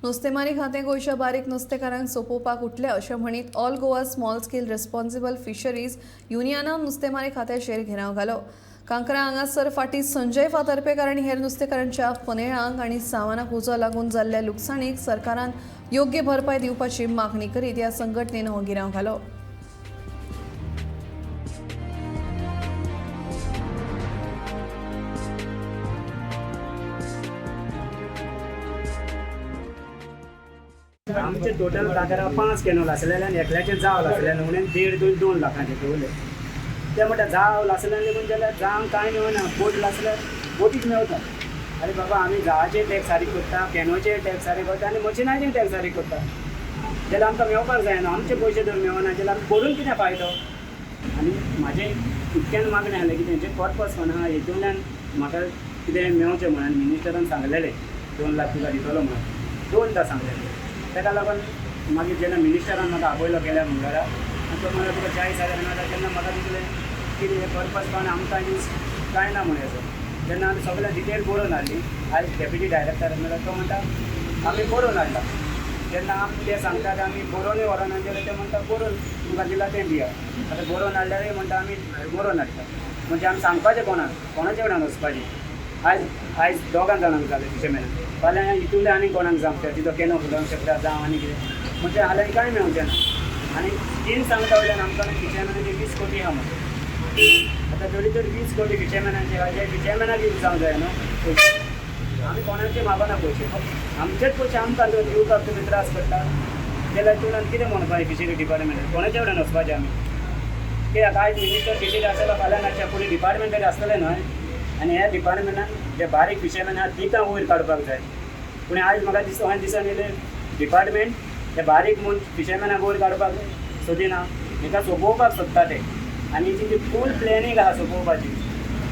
नुस्तेमारी खातें गोंयच्या बारीक नुस्तेकारांक सोंपोवपाक उठलें अशें म्हणीत all Goa small scale responsible fisheries युनियनान नुस्तेमारी खात्याचेर घेराव घालो. कांकरा हांगासर फाटीं संजय फातर्पेकार आनी हेर नुस्तेकारांच्या फनेळांक आनी सामानाक उजो लागून जाल्ल्या लुकसाणीक सरकारान योग्य भरपाय दिवपाची मागणी करीत ह्या संघटनेन हो घेराव घालो. आमचे टोटल कांकरा 5 कॅनल आसलेले आनी एकल्याचे जाव आसले उणें 1.5 ते 2 लाखांचे दवरले. ते म्हणटा जाव लासले लेगून जाल्यार जावंक कांय मेळना, बोट लासल्यार बोटीक मेवता. आरे बाबा, आमी जावाचे टॅक्स फारीक करता, कॅनोचे टॅक्स फारीक करता आनी मशिनाचे टॅक्स फारीक करता, जाल्यार आमकां मेवपाक जायना. आमचे पयशे जर मेवना जाल्यार आमी करून कितें फायदो? आनी म्हाजें इतक्यान मागणें आसलें की तेंचे कॉर्पस फंड आहा हेतूंतल्यान म्हाका कितें मेवचें म्हणून मिनिस्टरान सांगलेलें 2 लाख तुका दितलो म्हणून, 2दा सांगलेलें. ताका लागून मागीर जेन्ना मिनिस्टरान म्हाका आपयलो गेल्या मंगळारा आनी तो म्हणलो तुका 40,000 मेळटा, तेन्ना म्हाका दिसलें की हे पर्पज फंड आमकां यूज कांय ना म्हूण हेजो. तेन्ना आमी सगळें डिटेल बरोवन हाडली. आयज डेप्युटी डायरेक्टर मेळ्ळो, तो म्हणटा आमी बरोवन हाडला. तेन्ना आमी ते सांगतात आमी बरोवनूय व्हरना जाल्यार ते म्हणटा बरोवन तुमकां दिला तें दिया. आतां बरोवन हाडल्यारूय म्हणटा आमी बरोवन हाडटा, म्हणजे आमी सांगपाचें कोणाक, कोणाच्या कडेन वचपाचें? आयज 2 जाणांक जालें फिशरमॅनाक, फाल्यां हितूंतलें आनी कोणाक जावंक शकता, तिचो कॅनो फुलोवंक शकता जावं आनी कितें, म्हणजे हाल्यां कांय मेवचें ना. आनी स्कीम सांगता वयल्यान आमकां फिशरमॅनाचे 20 कोटी आहा म्हणटा. आतां तरी तर 20 कोटी फिशरमॅनाचे आहा, जे फिशरमॅनाक यूज जावंक जाय न्हू पयशे. आमी कोणाचे मागना पयशे, आमचेच पयशे आमकां जर दिवपाक तुमी त्रास पडटा जाल्यार तुमी कितें म्हणपाचें? फिशरी डिपार्टमेंट कोणाच्या कडेन वचपाचें आमी? कित्याक आयज मिनिस्टर फिशरी आसलो, फाल्यां नासच्या, पूण डिपार्टमेंट तरी आसतलें न्हय. आनी ह्या डिपार्टमेंटान जे बारीक फिशरमॅन आहा तिका वयर काडपाक जाय. पूण आयज म्हाका दिसता दिसान येयलें डिपार्टमेंट हे बारीक म्हूण फिशरमॅनाक वयर काडपाक सोदिना, हेका सोंपोवपाक सोदता ते. आनी हेची ती फूल प्लॅनिंग आहा सोंपोवपाची.